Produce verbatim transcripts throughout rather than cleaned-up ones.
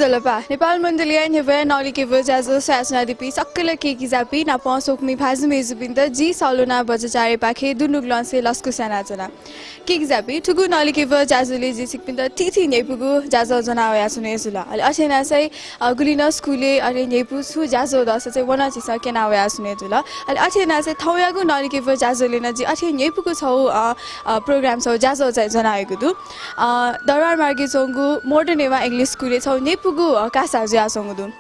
ज्वजलपा। नेपाल मण्डलीया न्ह्यब्वया नलिकेब्व ज्याझ्वः स्वयाच्वनादीपिं सकल केहेँ किजापिं नापं स्वकुमि भाजु मय्जुपिन्त जि सलोना बज्राचार्यपाखें दुनुगलंनिसें लसकुस यानाच्वना। केहेँ किजापिं, थुगु नलिकेब्व ज्याझ्वलय् जिं छिकपिन्त थीथी न्ह्यइपुगु ज्याझ्वः ज्वना वयाच्वने जुल। अले अथे यानाः चाहिँ, अ, गुलिं नं स्कुलय् अले न्ह्यइपु छुं ज्याझ्वः दःसा चाहिँ व नं झीसं क्यना वयाच्वने जुल। अले अथे यानाः चाहिँ थौंयागु नलिकेब्व ज्याझ्वलय् नं जिं अथे न्ह्यइपुगु छगू, अ, अ, program छगू ज्याझ्वः चाहिँ ज्वना वयागु दु। अ, दरबार मार्गय् च्वंगु Modern नेवाः English स्कुलय् छगू न्ह्यइपुगु, अ, कासा जुयाच्वंगु दु।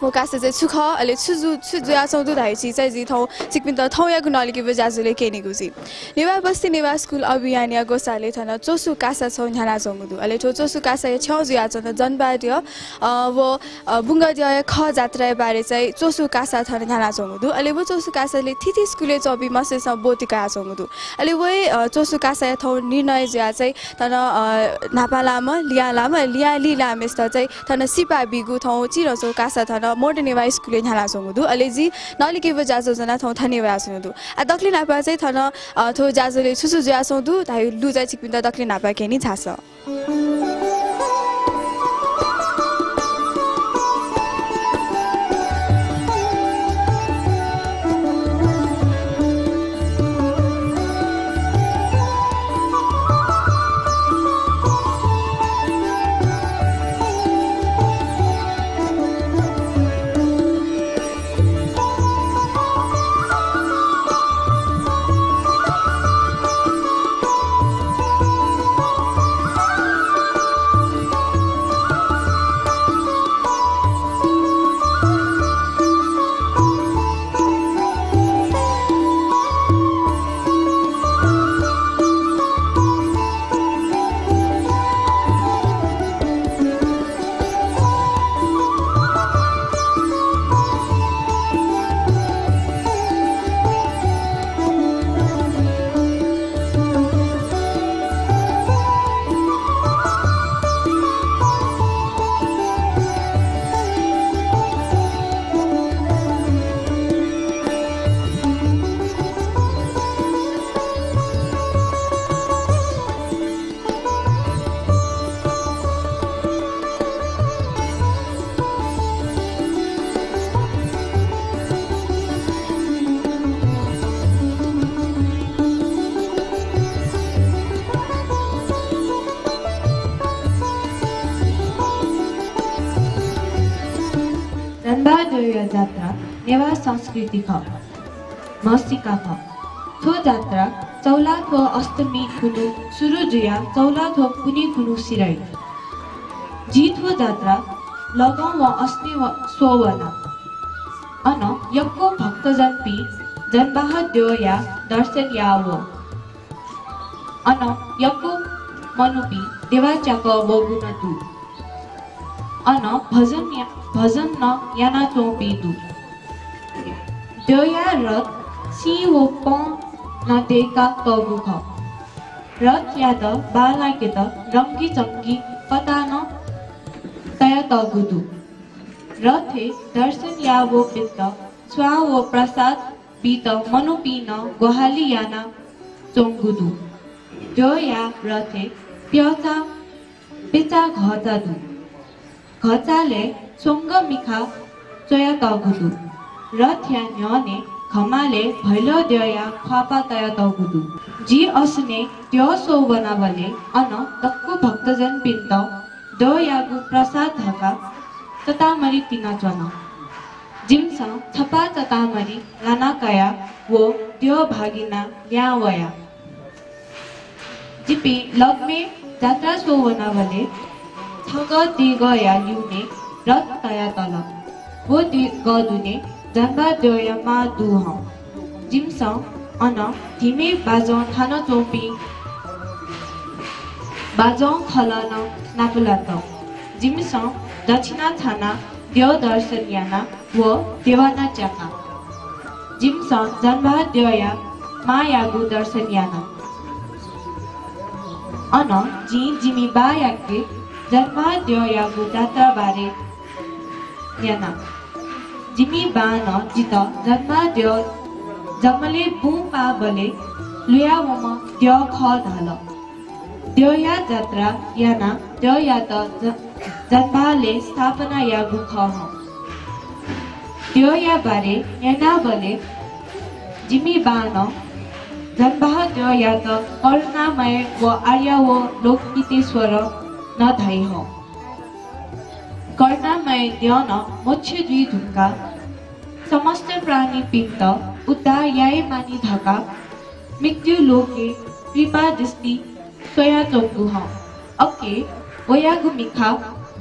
व कासा चाहिँ छु खः, अले छु जु-, छु जुयाच्वंगु दु धइगु चिज चाहिँ जिं थौं छिकपिन्त थौंयागु नलिकेब्व ज्याझ्वलय् क्यनेगु जुइ। नेवाः बस्ती नेवाः स्कुल अभियानया ग्वसालय् थन च्वसु कासा छगू न्ह्यानाच्वंगु दु। अले थ्व च्वसु कासाया छ्यं जुयाच्वन जनवाद्यः, अ, व, अ, बुंगद्यःया खः जात्राया बारे चाहिँ च्वसु कासा थन न्ह्यानाच्वंगु दु। अले व च्वसु कासालय् थीथी स्कुलय् च्वंपिं मस्तय्सं ब्वति कयाच्वंगु दु। अले व हे, अ, च्वसु कासाया थौं निर्णय जुयाः चाहिँ थन, अ, न्हापालाःम्ह, लिहांलाःम्ह, लिहां लिहांलाःम्हय्सित चाहिँ थन सिपा बीगु थौं चिधंच्वंगु कासा थन Modern नेवाः स्कुलय् न्ह्यानाच्वंगु दु। अले जिं नलिकेब्व ज्याझ्वः ज्वनाः थौं थन वयाच्वनागु दु। आः दकले न्हापां चाहिँ थन, अ, थ्व ज्याझ्वलय् छु छु जुयाच्वंगु दु धइगु लु चाहिँ छिकपिन्त दकले न्हापां क्यने झासँ। जनवाद्यःया जात्रा नेवाः संस्कृति खः, म्हसीका खः। थ्व जात्रा चौलाथ्व अष्टमी खुन्हु सुरु जुयाः चौलाथ्व पुन्हि खुन्हु सिधइ। जिं थ्व जात्रा लगं व असनय् स्वः वना। अन यक्व भक्तजनपिं जनवाद्यःया दर्शन याः वः। अन यक्व मनूपिं देवा च्याकः वःगु नं दु। अन भजन या-, भजन नं यानाच्वंपिं दु। द्यःया रथ सिं व पं नं दय्कातःगु खः। रथयात बांलाकेत रंगीचंगी पताः नं तयातःगु दु। रथय् दर्शन याः वःपिन्त स्वां व प्रसाद बीत मनूपिं नं ग्वाहालि यानाच्वंगु दु। द्यःया रथय् प्यःचा प्यचा घःचा दु। घःचालय् स्वंगः मिखा च्वयातःगु दु। रथया न्ह्यःने घमालय् भैलद्यःया ख्वाःपाः तयातःगु दु। जिं असनय् द्यः स्वः वनाबलय् अन दक्व भक्तजनपिन्त द्यःयागु प्रसाद धकाः चतामरी तिनाच्वन। जिमिसं छपाः चतामरी लाना कया व द्यः भागिना ल्याहां वया। जिपिं लग्मय् जात्रा स्वः वनाबलय् छगः दिगःया ल्यूने रथ तयातल। व दिगः दुने जनवाद्यःया मां दु हं। जिमिसं अन धिमय् बाजं थानाच्वंपिं बाजं खलं नं नापलात। जिमिसं दक्षिणा थानाः द्यः दर्शन याना व देवाना च्याका। जिमिसं जनवाद्यःया मांयागु दर्शन याना। अन जिं जिमि बाःयाके जनवाद्यःयागु जात्रा बारे न्यना। जिमि बां नं जितः जनवाद्यः जमलय् बुँ पाःबलय् लुयावंम्ह द्यः खः धाल। द्यःया जात्रा यानाः द्यःयात ज-, जनबाहलय् स्थापना याःगु खः। द्यःया बारे न्यनाबलय् जिमि बाःनं जनबाह द्यःयात करुणामय व आर्या व लोकितेश्वर नं धाइ हं। करुणामय द्यः नं मोक्ष जुइ धुंकाः समस्त प्राणीपिन्त उद्धार याये मानि धकाः मृत्यु लोके कृपा दृष्टि स्वयाच्वंगु हं। अके, वयागु मिखा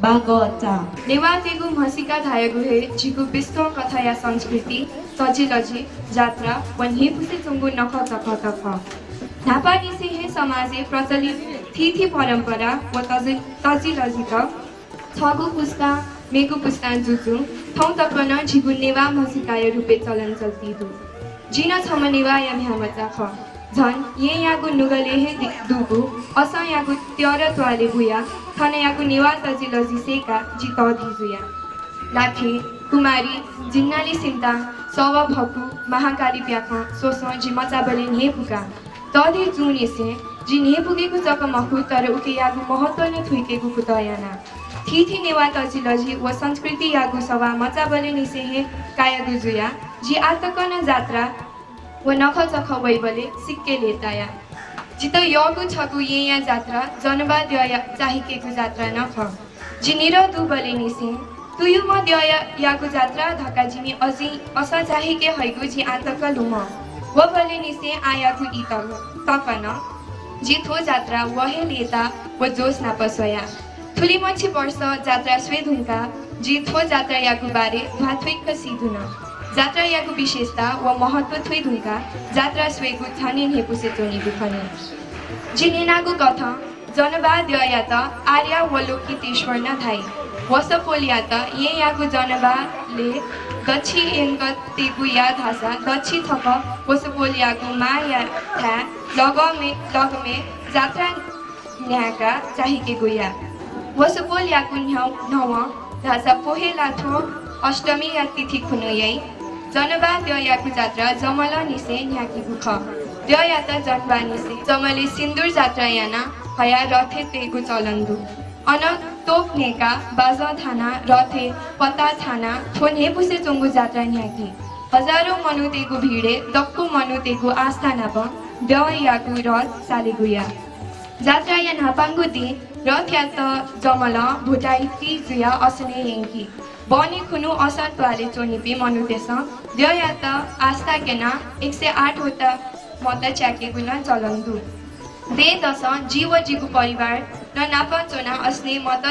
बागःचा। नेवाःतय्गु म्हसीका धायेगु हे झीगु विश्व कथाया संस्कृति, तजिलजि, जात्रा व न्हिपुसे च्वंगु नखःचखःत खः। न्हापांनिसें हे समाजय् प्रचलित थीथी परम्परा व तजि-, तजिलजित छगू पुस्तां मेगु पुस्तां जुजुं थौं तक नं झीगु नेवाः म्हसीकाया रूपय् चलन चल्ति दु। जि नं छम्ह नेवाःया म्ह्याय्मचा खः। झन येँयागु नुगलय् हे दि-, दुगु असंयागु त्यःर त्वालय् बुयाः थनयागु नेवाः तजिलजि सय्काः जि तःधि जुया। लाखे, कुमारी, जिन्नालि सिन्तां, सवा भकु, महाकाली प्याखं स्वसं जि मचाबलय् न्ह्यइपुका। तःधि जूनिसें जि न्ह्यइपुकेगु जक मखु, तर उकियागु महत्व नं थुइकेगु कुतः याना। थीथी नेवाः तजिलजि व संस्कृतियागु सवाः मचाबलय् निसें हे कायेगु जुया। जि आः तक नं जात्रा व नखःचखः वइबलय् सिक्क लय्ताया। जितः यःगु छगू येँया जात्रा जनबाह द्यःया चाहिकेगु जात्रा नं खः। जि निदँ दुबलय् निसें तुयुम्ह द्यःया, यागु जात्रा धकाः जिमि अजिं असं चाहिके हइगु जि आः तक लुमं। वबलय् निसें आःयागु ई तक, तक नं जि थ्व जात्रा व हे लय्ता व जोश नाप स्वया। थुलिमछि वर्ष जात्रा स्वये धुंकाः जि थ्व जात्रायागु बारे ध्वाथुइक्क सी धुन। जात्रायागु विशेषता व महत्व थुइ धुंकाः जात्रा स्वयेगु झन हे न्ह्यइपुसे च्वनीगु खनी। जि न्यनागु कथं जनबाह द्यःयात आर्या व लोकितेश्वर नं धाइ। वसपोलयात येँयागु जनबाहलय् दच्छि यंकतयेगु या धाःसा दच्छि थक वसपोलयागु मांया थाय् लगमय्, लगमय् जात्रा न्ह्याकाः चाहिकेगु या। वसपोलयागु न्ह्यः, न्हवं धाःसा पोहेला थ्व अष्टमीया तिथि खुन्हु याइ। जनबाह द्यःयागु जात्रा जमलंनिसें न्ह्याकीगु खः। द्यःयात जनबाहनिसें जमलय् सिन्दुर जात्रा याना हयाः रथय् तयेगु चलन दु। अन तोप न्हय्काः बाजं थानाः रथय् पता छानाः थ्व न्ह्यइपुसे च्वंगु जात्रा न्ह्याकी। हजारौं मनूतय्गु भिडय् दक्व मनूतय्गु आस्था नाप द्यःयागु रथ सालेगु या। जात्राया न्हापांगु दिं रथयात जमलं भुताइति जुयाः असनय् यंकी। बहनी खुन्हु असन त्वालय् च्वनीपिं मनूतय्सं द्यःयात आस्था क्यनाः एक सय आठ वटा मत च्याकेगु नं चलन दु। दँय्दसं जि व जिगु परिवार नं नाप च्वनाः असनय् मत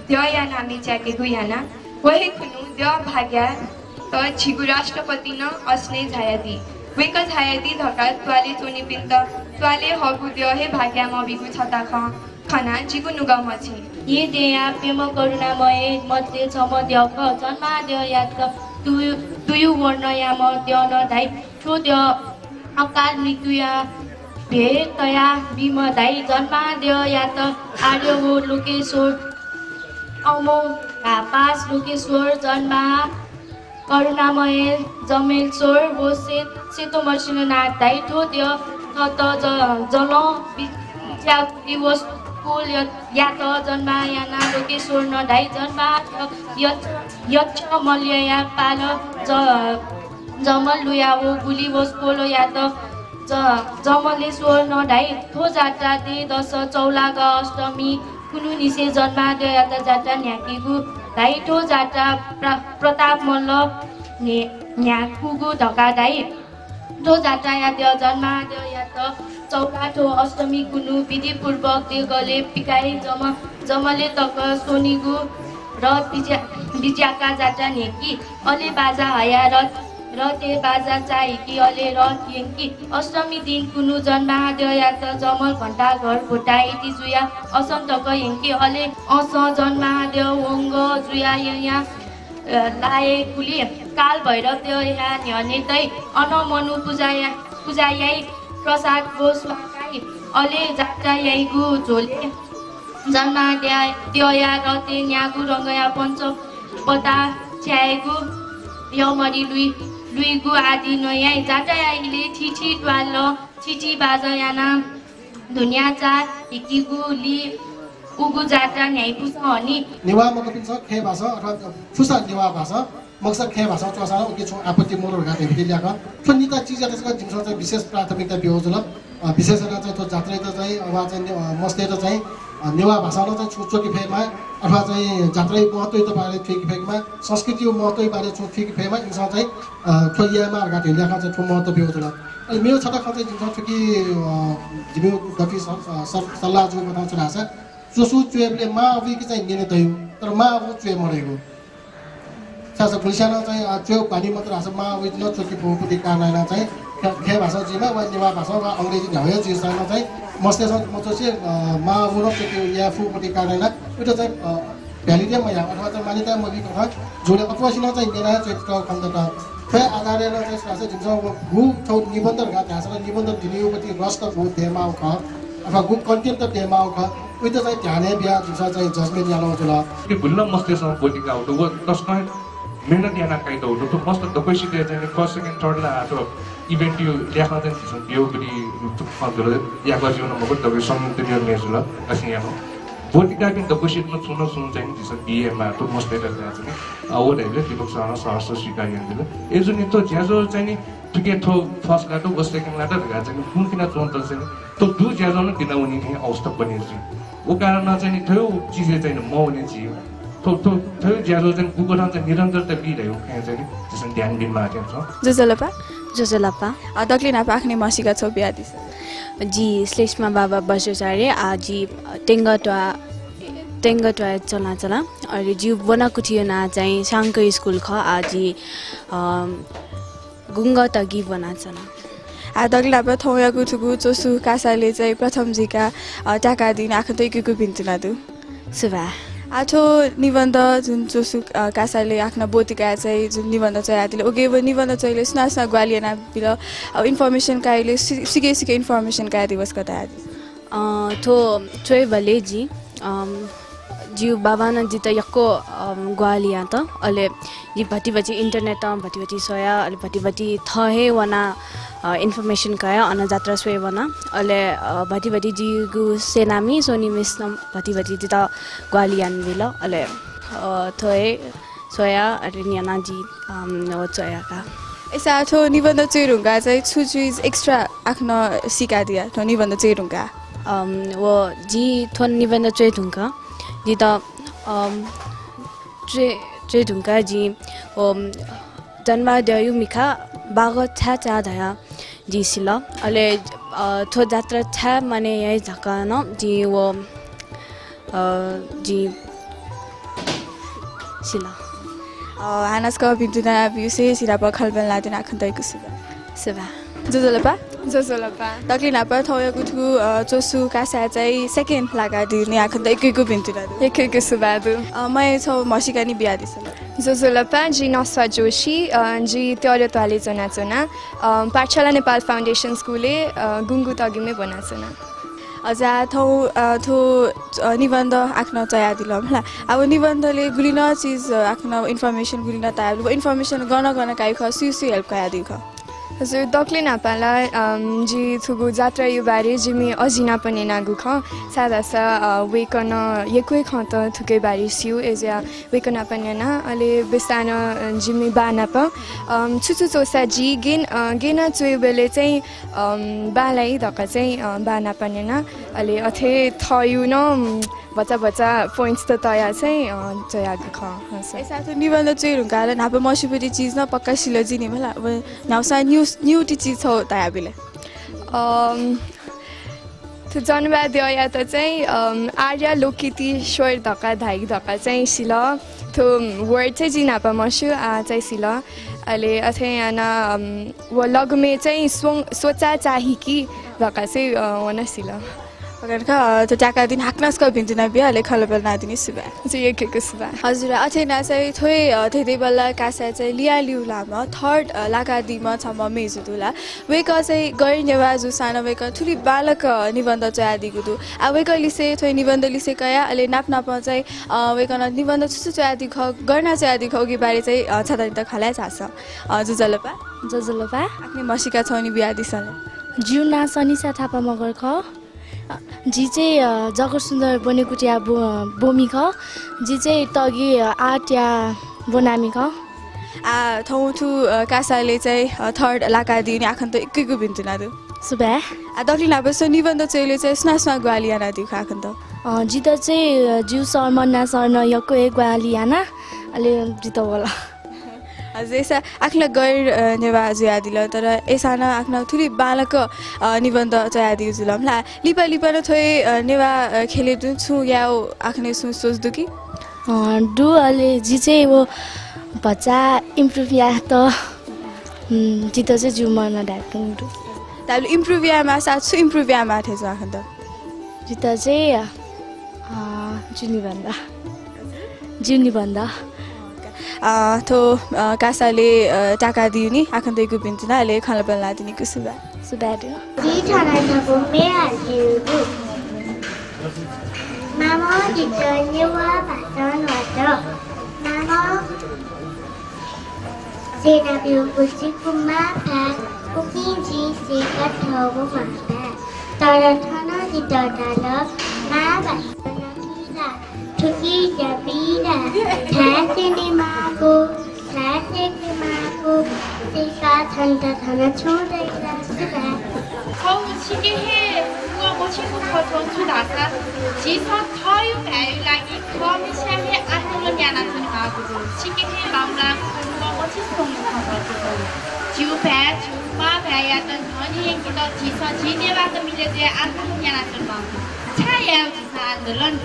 द्यःया नामय् च्याकेगु याना। व हे खुन्हु द्यः भाग्यात झीगु राष्ट्रपतिं नं असनय् झायादी। वय्कः झायादी धकाः त्वालय् च्वनीपिन्त त्वालय् हःगु द्यः हे भाग्या मबीगु छता खँ खनाः जिगु नुगः मछि। येँ देय्या प्यम्ह करुणामय मध्ये छम्ह द्यः खः। जन्माः द्यःयात तुयु, तुयु वर्णयाम्ह द्यः नं धाइ। थ्व द्यः अकाल मृत्युया भय तयाबीम्ह धाइ। जन्माः द्यःयात आर्य व लोकेश्वर, अमोघापास लोकेश्वर, जन्माः करुणामय, जमलेश्वर व से-, सेतोमर्सिंहनाथ धाइ। थ्व द्यः थःत ज-, जलं बिज्याःगुलिं वसपोल य-, यात जन्माः यानाः लोकेश्वर नं धाइ। जन्माः य-, यक्ष मल्लया पाल ज-, जमल लुया वःगुलिं वसपोलयात ज-, जमलेश्वर नं धाइ। थ्व जात्रा दँय्दसं चौलागा अष्टमी खुन्हुनिसें जन्माः द्यःयात जात्रा न्ह्याकीगु धाइ। थ्व जात्रा प्र-, प्रताप मल्लं न्ह्या-, न्ह्याकूगु धकाः धाइ। थ्व जात्राया द्यः जन्माः द्यःयात चौलाथ्व अष्टमी खुन्हु विधिपूर्वक देगलय् पिकाइ। जम-, जमलय् तक स्वनीगु रथ बिज्या-, बिज्याकाः जात्रा न्ह्याकी। अले बाजा हयाः रथ, रथय् बाजा चाहिकी, अले रथ यंकी। अष्टमी दिं खुन्हु जन्माः द्यःयात जमल घण्टाघर भुताइति जुयाः असन तक यंकी। अले असं जन्माः द्यः वंगः जुयाः यँयाः, अ, लायेगुलिं कालभैरव द्यःया न्ह्यःने तइ। अन मनू पुजा या-, पुजा याइ, प्रसाद व स्वां काइ। अले जात्रा याइगु झ्वलय् जन्माः द्यः, द्यःया रथय् न्यागू रंगया पञ्च पता छ्यायेगु यःमरि लुइ, लुइगु आदि नं याइ। जात्राया इलय् थीथी त्वालं थीथी बाजं यानाः धुन्याचा हिकीगुलिं गुगु जात्रा न्ह्याइपुसे हनी। नेवाः मखुपिन्सं खय् भाषां अथवा फुसा नेवाः भाषां मखुसा खय् भाषां च्वःसां नं उकी छुं आपत्ति मदु धकाः धयाबिज्यात ल्याखं। थ्व निता चिजयात छकः जिमिसं चाहिँ विशेष प्राथमिकता ब्यूगु जुल। अ, विशेष यानाः चाहिँ थ्व जात्रायात चाहिँ, अ, वा चाहिँ ने-, अ, मस्तय्त चाहिँ, अ, नेवाः भाषां नं चाहिँ छुं च्वके फयेमा, अथवा चाहिँ जात्राया महत्वयात बारे थुइके फयेमा, संस्कृतिया महत्वया बारे छुं थुइके फयेमा, इमिसं चाहिँ, अ, थ्व यायेमा धकाः धयाबिज्यात ल्याखं चाहिँ थ्व महत्व ब्यूगु जुल। अले मेगु छता खँ चाहिँ जिमिसं थुकी, अ, जिमिगु दथुइ स-, अ, स-, सल्लाह जूगु मतं छु धाःसा, च्वसु च्वयेबलय् मां अबुइके चाहिँ न्यने दइगु, तर मां अबु च्वये मदइगु। छाय्‌धाःसा गुलिस्यां नं चाहिँ, अ, च्वयेगु बानी मदु धाःसा मां अबुइत नं च्वके फुगु पति कारणं यानाः चाहिँ ख-, खय् भाषां जुइमा वा नेवाः भाषां वा अंग्रेजी न्ह्यागु हे जुइसां नं चाहिँ मस्तय्‌सं मच्वसे, अ, मां अबु नं च्वके याये फुगु पति कारणं यानाः उइत चाहिँ, अ, validate मयाः अथवा चाहिँ मान्यता मबीक खः जुल। अप्वःसिनं चाहिँ न्यना हे च्वयेत खनेदत। थ्व आधारय् नं चाहिँ छु धाःसा जिमिसं व गु थ्व निबन्ध धकाः धाःसा निबन्ध दिनिगु पति रस त गु दयेमाःगु खः अथवा गु content त दयेमाःगु खः, उइत चाहिँ ध्यान हे बियाः जिमिसं चाहिँ judgement यानागु जुल। थुकी गुलि नं मस्तय्‌सं ब्वति काःगु दु, व तसकं मेहनत यानाः काइतःगु दु। थ्व मस्त दक्वसित चाहिँ first, second, third ला थ्व event या ल्याखं चाहिँ झीसं ब्यूगु पति खँ जुल। याकः ज्यू नं मखु, दक्वसित संयुक्त निर्णय जुल, अथे यानाः ब्वति काःपिं दक्वसित नं छुं न छुं चाहिँ झीसं बियेमाः थ्व मस्तय्‌त धकाः चाहिँ, अ, व धइबलय् दीपक सरं सहर्ष स्वीकार यानादिल। अय्‌जूगुलिं थ्व ज्याझ्वः चाहिँ नि थुकी थ्व first ला दु, व second ला दु धकाः चाहिँ नि कुंखिना च्वंत चाहिँ नि थ्व दु ज्याझ्वः नं बिना वनी थें अवस्था बने जुइ। व कारणं चाहिँ नि थ्व चिजय् चाहिँ नि मवने जुइ। थ्व, थ्व, थ्व ज्याझ्वः चाहिँ नि गुकथं चाहिँ निरन्तरता बी धइगु खँय् चाहिँ नि झीसं ध्यान बीमाः थें च्वं। ज्वजलपा। ज्वजलपा। अ, दकले न्हापा आखने म्हसीका छौ बियादिसँ। जि श्लेष्मा बाबा बज्राचार्य, आ, जि तेंगत्वा, तेंगत्वा चलाचला। अले जि वनाकुथि याना चाहिँ शांकर स्कुल खः, आ, जि, अ, गुंगतगि वनाच्वना। आ, दकले न्हापा थौंयागु थुगु च्वसु कासालय् चाहिँ प्रथम जुइका, अ, त्याकादीनि आखन्त यक्व यक्व भिन्तुना दु। सुभाय्। आ, थ्व निबन्ध जुन च्वसु, अ, कासालय् आखना ब्वति काय् चाहिँ जुन निबन्ध च्वयादिल, उके व निबन्ध च्वइले सुनां सुनां ग्वाहालि यानाबिल, अ, information काइले सि-, सिके सिके information काय् दिवस कतायादि। अ, थ्व च्वइबलय् जि, अम, जिउ बाबानं जित यक्व, अम, ग्वाहालि यात। अले जि भति भति internet भति भति स्वया, अले भति भति थः हे वना, अ, information कया, अन जात्रा स्वये वना। अले, अ, भति भति जिगु सेनामी सोनी मिसनं भति भति जित ग्वाहालि यानाबिल। अले, अ, थ्व हे स्वया, अले न्यना जि, अम, व च्वया का। अय्‌सा थ्व निबन्ध च्वये धुंका चाहिँ छु चिज extra आखना सीकादिया थ्व निबन्ध च्वये धुंका? अम, व जि थ्व निबन्ध च्वये धुंका, जित, अम, च्वये, च्वये धुंका जि, अम, जन्माद्ययु मिखा बागः छाय् चाः धया जि सिल। अले, अ, थ्व जात्रा छाय् माने याइ धकाः नं जि व, अ, जि सिल। अ, हानं छकः भिन्तुना ब्यूसे सिलाप खलबल नातिना आखन्त यक्व सुभाय्। सुभाय्। ज्वजलपा। ज्वजलपा। दकले न्हापा थौंयागु थुगु, अ, च्वसु कासाय् चाहिँ second लाकादीनि आखन्त यक्व यक्व भिन्तुना दु। यक्व यक्व सुभाय् दु। अ, मय् छौ म्हसीकानि बियादिसँ। ज्वजलपा, जि नस्वा जोशी, अ, जि त्वाःले त्वाःले च्वनाच्वना, अ, पाठशाला नेपाल foundation स्कुलय्, अ, गुंगुतगिमे ब्वनाच्वना। अजा थौ, अ, थ्व, अ, निबन्ध आखना च्वयादिल मला। अब निबन्धले गुलिनं चिज, अ, आखना information गुलिनं तायादिल। Information गन गन काइ खः, सुइ सुइ help कयादिल खः? हजुर, दकले न्हापा ला, अम, जि थुगु जात्रायु बारे जिमि अजिनाप न्यनागु खः। छाय्‌धाःसा, अ, वय्‌कलं यक्व हे खँत थुके बारे स्यू, अय्‌जुया वय्‌कः नाप न्यना, अले बेसानं, अ, जिमि बानाप, अम, छु छु च्वसा जि गेन, अ, गेना च्वयेबलय् चाहिँ, अम, बांलाइ धकाः चाहिँ, अ, बानाप न्यना, अले अथे थयु नं, अम, भचा भचा points त तया चाहिँ, अ, च्वयागु खः। हजुर। अय्‌सा थ्व निबन्ध च्वये धुंकाः ला न्हापा मस्यूपिं चिज नं पक्का सिल जिनि मला, व न्हाउसा न्यू, न्यू ति चिज छौ तयाबिल। अम, थ्व जन्माद्यःयात चाहिँ, अम, आर्या लोकितेश्वर धकाः धाइ धकाः चाहिँ सिल। थ्व word चाहिँ जि न्हापा मस्यू, आ, चाहिँ सिल। अले अथे याना, अम, व लग्मे चाहिँ स्वं-, स्वचा चाहिकी धकाः चाहिँ, अ, वना सिल। अगरका, अ, थ्व त्याकादिन हाकनं छकः भिन्तुना बिया, अले खलबल नातिनि सुभाय्। जि यक्व यक्व सुभाय्। हजुर, अथे याना चाहिँ थ्व, अ, धेधेबल्ला कासाय् चाहिँ लिया लिउ लामं third, अ, लाकादीम्ह छम्ह मेजु दु ला। वय्‌कः चाहिँ गैर नेवाः जूसां नं वय्‌कलं थुलि बांलाक निबन्ध च्वयादीगु दु। आ, वय्‌कः लिसे, थ्व निबन्ध लिसे कया, अले नाप नापं चाहिँ, अ, वय्‌कलं निबन्ध छु छु च्वयादी खः, गन च्वयादी खः, उकी बारे चाहिँ, अ, छता निता खँ ल्हाये झासँ। अ, ज्वजलपा। ज्वजलपा। आखने म्हसीका छौनि बियादिसँ ले। जिउ नां सनिसा थापा मगर खः। जि चाहिँ, अ, जगत सुन्दर ब्वनेकुथिया ब्व-, ब्वमि खः। जि चाहिँ तगि, अ, आर्टया ब्वनामि खः। आ, थौं थ्व, अ, कासालय् चाहिँ, अ, थर्ड लाकादीनि आखन्त यक्व यक्व भिन्तुना दु। सुभाय्। आ, दकले न्हापा स्व निबन्ध च्वयेले चाहिँ सुनां सुनां ग्वाहालि यानादीगु खः आखन्त? अ, जितः चाहिँ, अ, ज्यू सर, मन्ना सर नं यक्व हे ग्वाहालि याना, अले जितः वल। हजुर, अय्सा आखला गैर, अ, नेवाः जुयादिल, तर अय्सां नं आखना थुलि बांलाक, अ, निबन्ध च्वयादीगु जुल मला। लिपा लिपा नं थ्व, अ, नेवाः, अ, ख्यलय् तुं छुं यायेगु आखना छुं सोच दु कि? अ, दु, अले जि चाहिँ व भचा इम्प्रुभ यायेत, उम्, जितः चाहिँ ज्यू मन धायेत दु। धायेबलय् इम्प्रुभ यायेमाःसा छु इम्प्रुभ यायेमाः थें च्वं आखन्त? जितः चाहिँ, अ, ज्यू निबन्ध। ज्यू निबन्ध। अ, थ्व, अ, कासालय्, अ, ताकादीनि आखन्त यक्व यक्व भिन्तुना, अले खँल्हाबल्हा यानादीनि यक्व यक्व सुभाय्। सुभाय् दु। जि थन छगू म्ये हालेगु दु। मामं जितः नेवाः भाषां न्वात। मामं ज्यनाब्यूगु जिगु मांभाय्, उकिं जिं सीकातःगु मांभाय्। तर थनं जितः धाल, मांभाय् नकी ला, थुकी ज्याबी ला, धाये त्यनेमाःगु, धाये त्यनेमाःगु, सीकाः छन्त थन छुं दइ ला, सुभाय्। खः, छिके हे व मछिंगु खँ छु धाःसा, झीसं थःगु भाय्‌या लागि थःम्हस्यां हे आन्दोलन यानाच्वनेमाःगु दु। छिके हे बांमलाःगु व मछिंगु खँ छु। झीगु भाय्, झीगु मांभाय्‌यात न्ह्यःने यंकेत झीसं झी नेवाःत मिले जुयाः आन्दोलन यानाच्वनेमाःगु दु। छाय् याये झीसं आन्दोलन?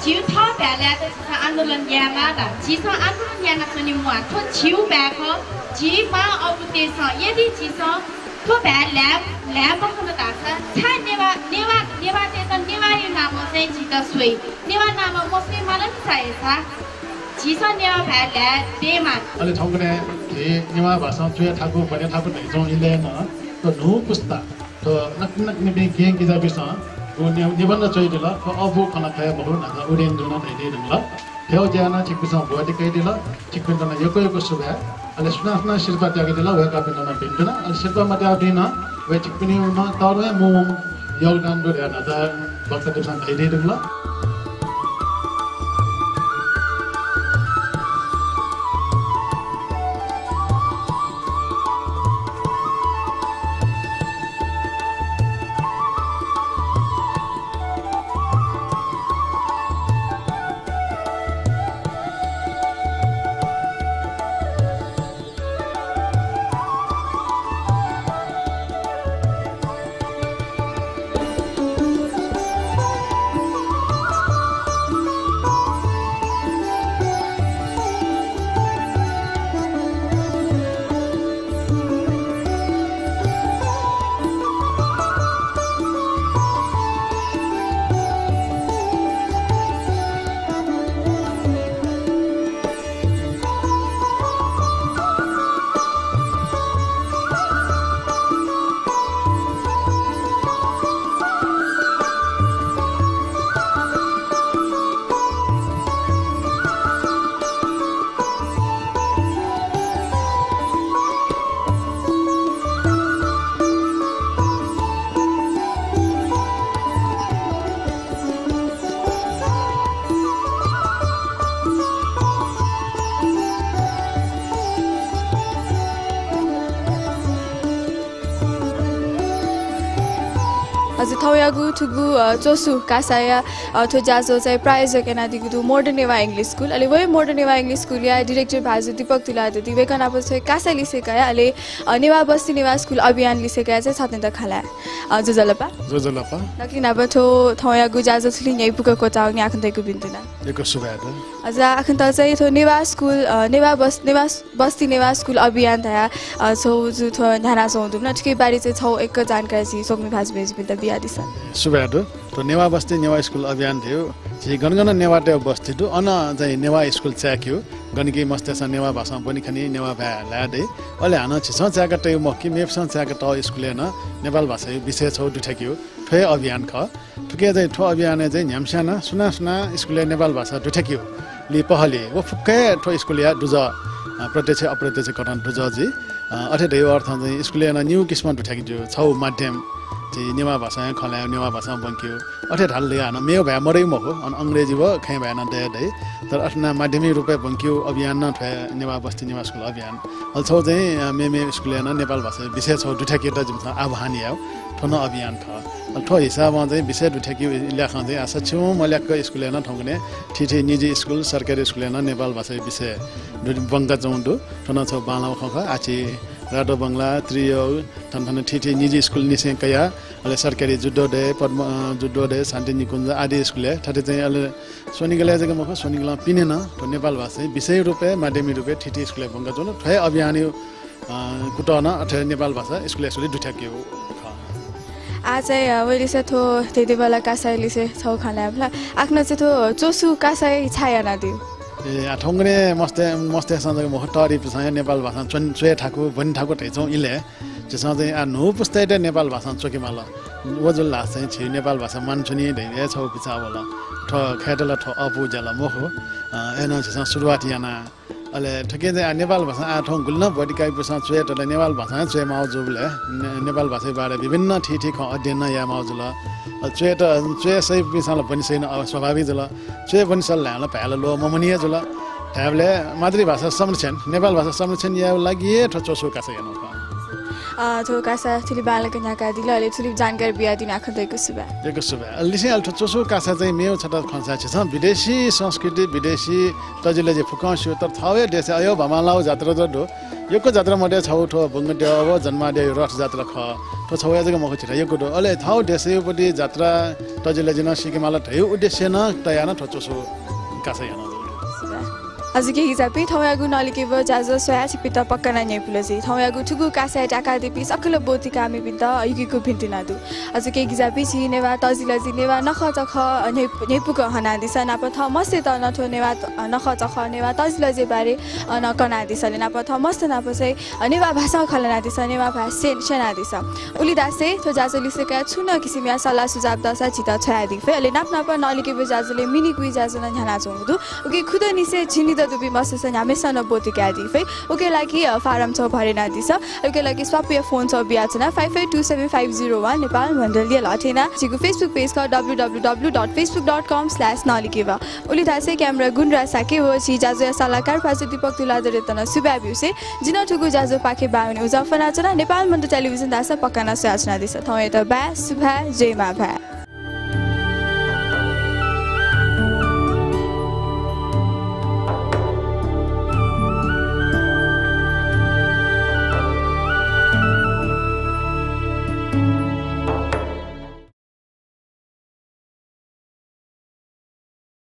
झीगु थः भाय्‌यात झीसं आन्दोलन यायेमाः ला? झीसं आन्दोलन यानाच्वने म्वाः। थ्व झीगु भाय् खः। झी मां अबुतय्‌सं यदि झीसं थ्व भाय् ल्हाये, ल्हाये मखन धाःसा छाय् नेवाः, नेवाः, नेवाःतय्‌त नेवाःया नामं चाहिँ झीत स्वइ। नेवाः नामं मस्वये माल नि छाय् सा? झीसं नेवाः भाय् ल्हाये दयेमाः। अले थौंकन्हय् झी नेवाः भाषां च्वय् थाकु, ब्वने थाकु धयाच्वंगु इलय् नं थ्व न्हू पुस्ता, थ्व नकतिनि नकतिनि केहेँ किजापिन्सं व नि-, निबन्ध च्वयादिल। थ्व अःपु खँ नं खः हे मखु, न्हाचः उदेन दुं नं धयादी धुंकल। थ्व ज्याय् नं छिकपिन्सं ब्वति कयादिल। छिकपिन्त नं यक्व यक्व सुभाय्। अले सुनां सुनां सिरपाः त्याकादिल, वय्‌कःपिन्त नं भिंतुना। अले सिरपाः मत्याःपिं नं वय् छिकपिनिगु नं तःधंगु हे मू योगदान दु धयाः न्हाचः वक्तापिन्सं धयादी धुंकल। हजुर, थौंयागु थुगु, अ, च्वसु कासाया, अ, थ्व ज्याझ्वः चाहिँ प्रायोजक यानादीगु दु Modern Newa English School। अले वय् Modern Newa English School या director भाजु दीपक तुलाधर दी, वय्‌कलं नाप थ्व कासा लिसेकाया, अले, अ, नेवा बस्ती नेवा स्कुल अभियान लिसेकाया चाहिँ छत्नय्‌त खँ ल्हाये। अ, ज्वजलपा। ज्वजलपा। दकले नाप थ्व थौंयागु ज्याझ्वः थुलि न्ह्यइपुक क्वचाःगु निंतिं आखन्त यक्व यक्व भिंतुना। यक्व सुभाय् दु। हजुर, आखन्त चाहिँ थ्व नेवा स्कुल, अ, नेवा बस-, नेवा बस्ती नेवा स्कुल अभियान धयाः, अ, छगू जु थ्व न्ह्यानाच्वंगु दु। न थुकिया बारे चाहिँ छगू यक्व जानकारी झी स्वकुमि भाजु मय्‌जुपिन्त बियादिसँ। सुभाय् दु। थ्व नेवा बस्ती नेवा स्कुल अभियान धइगु झी गन गन नेवाःतय् बस्ती दु, अन चाहिँ नेवा स्कुल चाय्‌केगु, गन कि मस्तय्‌सं नेवा भाषां ब्वने खनी, नेवा भाय् ल्हाये दइ। अले हानं झीसं चाय्‌का तइगु मखु कि मेपिन्सं चाय्‌का तःगु स्कुलय् नं नेपाल भाषाया विषय छगू दुथ्याकेगु थ्व हे अभियान खः। थुकिया चाहिँ थ्व अभियानय् चाहिँ न्ह्याम्हस्यां नं सुनां सुनां स्कुलय् नेपाल भाषा दुथ्याकेगु लि पहलय् व फुक्क हे थ्व स्कुलया दुजः, अ, प्रत्यक्ष अप्रत्यक्ष कथं दुजः जुइ। अ, अथे धइगु अर्थं चाहिँ स्कुलय् नं निगू किसिमं दुथ्याके ज्यू, छगू माध्यम। नेवाः भाषां खँ ल्हायेगु, नेवाः भाषां ब्वंकेगु। अथे धाल धया हानं मेगु भाय् मदइ मखु, अन अंग्रेजी व खँय् भाय् नं दये दइ। तर अथे यानाः माध्यमिक रूपय् ब्वंकेगु अभियान नं थ्व हे नेवाः बस्ती नेवाः स्कुल अभियान। अले छगू चाहिँ, अ, मेमे स्कुलय् नं नेपाल भाषा विषय छगू दुथ्याकेत जिमिसं आह्वान यायेगु। थ्व नं अभियान खः। अले थ्व हिसाबं चाहिँ विषय दुथ्याकेगु ल्याखं चाहिँ आः सछि मल्याक स्कुलय् नं थौंकन्हय् थीथी निजी स्कुल, सरकारी स्कुलय् नं नेपाल भाषा विषय दु-, ब्वंकाच्वंगु दु। थ्व नं छगू बांलाःगु खँ खः। आः छि रातो बंगला, त्रियोग, थन थन थीथी निजी स्कुलनिसें कयाः, अले सरकारी जुद्धोदय, पद्म, अ, जुद्धोदय, शान्ति निकुञ्ज आदि स्कुलय् थथे चाहिँ अले स्वनिगलय् जक मखु, स्वनिगलं पिने नं थ्व नेपाल भाषा चाहिँ विषय रूपय्, माध्यमिक रूपय् थीथी स्कुलय् ब्वंकाच्वन। थ्व हे अभियान, अ, कुतः नं अथे नेपाल भाषा स्कुलय् स्कुलय् दुथ्याकेगु खः। आः चाहिँ, अ, वय्‌लिसे थ्व धेंधेंबल्ला कासाया लिसे छगू खँ ल्हायेमाल। आखनं चाहिँ थ्व च्वसु कासाय् छाय् यानादिल? ए, आः थौंकन्हय् मस्त, मस्तय्‌सं जक मखु, तःधिपिन्सं हे नेपाल भाषां च्वन-, च्वये थाकु, ब्वने थाकु धयाच्वंगु इलय् झीसं चाहिँ आः न्हू पुस्तायात नेपाल भाषां च्वकेमाल। व जुल धाःसा चाहिँ झी नेपाल भाषा मान च्वनी धइगु हे छगू बिचाः वल। थ्व खय्‌त ला थ्व अःपुगु ज्या ला मखु। अ, अय्‌नं झीसं सुरुवात याना। अले थुकिं चाहिँ आः नेपाल भाषां आः थौं गुलि नं ब्वति काइपिन्सं च्वयेत ला नेपाल भाषां हे च्वयेमाःगु जूबलय् ने-, नेपाल भाषाया बारे विभिन्न थीथी खँ अध्ययन नं यायेमाःगु जुल। अ, च्वयेत, च्वये सइपिन्सं ला ब्वने सइ नं, अ, स्वाभाविक जुल। च्वये ब्वने सल धायेबलय् ला भाय् ला ल्वः ममनी हे जुल। धायेबलय् मातृभाषा संरक्षण, नेपाल भाषा संरक्षण यायेगु लागि हे थ्व च्वसु कासा यानागु खः। अ, थ्व कासा थुलि बांलाक न्ह्याकादिल, अले थुलि जानकारी बियादीनि आखनं यक्व सुभाय्। यक्व सुभाय्। अले लिसें अले थ्व च्वसु कासा चाहिँ मेगु छता खंसा झीसं विदेशी संस्कृति, विदेशी तजिलजि फुक्कं स्यू, तर थःगु हे देशय् अय्‌यो बांबांलाःगु जात्रा दु। यक्व जात्रा मध्ये छगू थ्व बुंगद्यः व जन्माद्यःया रथ जात्रा खः। थ्व छगू हे जक मखु, झीत यक्व दु। अले थःगु देशय् उपति जात्रा तजिलजि नं सीकेमाल धइगु उद्देश्यं नं तयाः नं थ्व च्वसु कासा यानागु दु। हजुर केहेँ किजापिं, थौंयागु नलिकेब ज्याझ्वः स्वयाः छिपिन्त पक्का नं न्ह्यइपुल जुइ। थौंयागु थुगु कासाय् त्याकादीपिं सकल ब्वति काःमिपिन्त यक्व यक्व भिंतुना यानागु दु। हजुर केहेँ किजापिं, झी नेवाः तजिलजि, नेवाः नखःचखः, अ, न्ह्यइप-, न्ह्यइपुक हनादिसँ। नाप थः मस्तय्‌त नं थ्व नेवाः त-, अ, नखःचखः, नेवाः तजिलजि बारे, अ, नं कनादिसँ। अले नाप थः मस्त नाप चाहिँ, अ, नेवाः भाषां खँ ल्हानादिसँ, नेवाः भाय् स्यन-, स्यनादिसँ। उलि धासें थ्व ज्याझ्वः लिसे कयाः छुं नं किसिमया सल्लाह सुझाव दःसा झीत छ्वयादी फइ। अले नाप नाप नलिकेब ज्याझ्वलय् मिनिगु ज्याझ्वः नं न्ह्यानाच्वंगु दु। उकिं खुदँनिसें झिंनिदँ दुपिं मस्तय्‌सं न्ह्याम्हसिनं ब्वति कयादी फइ। उकिया लागि, अ, फारम छगू भरे यानादिसँ। उकिया लागि स्वापूया फोन छगू बियाच्वना, five eight two seven five zero one, Nepal मण्डलया। अले अथे यानाः झीगु Facebook page खः, W W W dot facebook dot com slash नलिकेब। उलि धासें camera गुणराज शाक्य व झी ज्याझ्वःया सल्लाहकार पाजु दीपक तुलाधरयात नं सुभाय् ब्यूसें जि नं थुगु ज्याझ्वःपाखें बाय् वने उजं फ्वनाच्वना। नेपाल मण्डल टेलिभिजन धाःसा पक्का नं स्वयाच्वनादिसँ। थौंयात बाय्, सुभाय्, जय मांभाय्।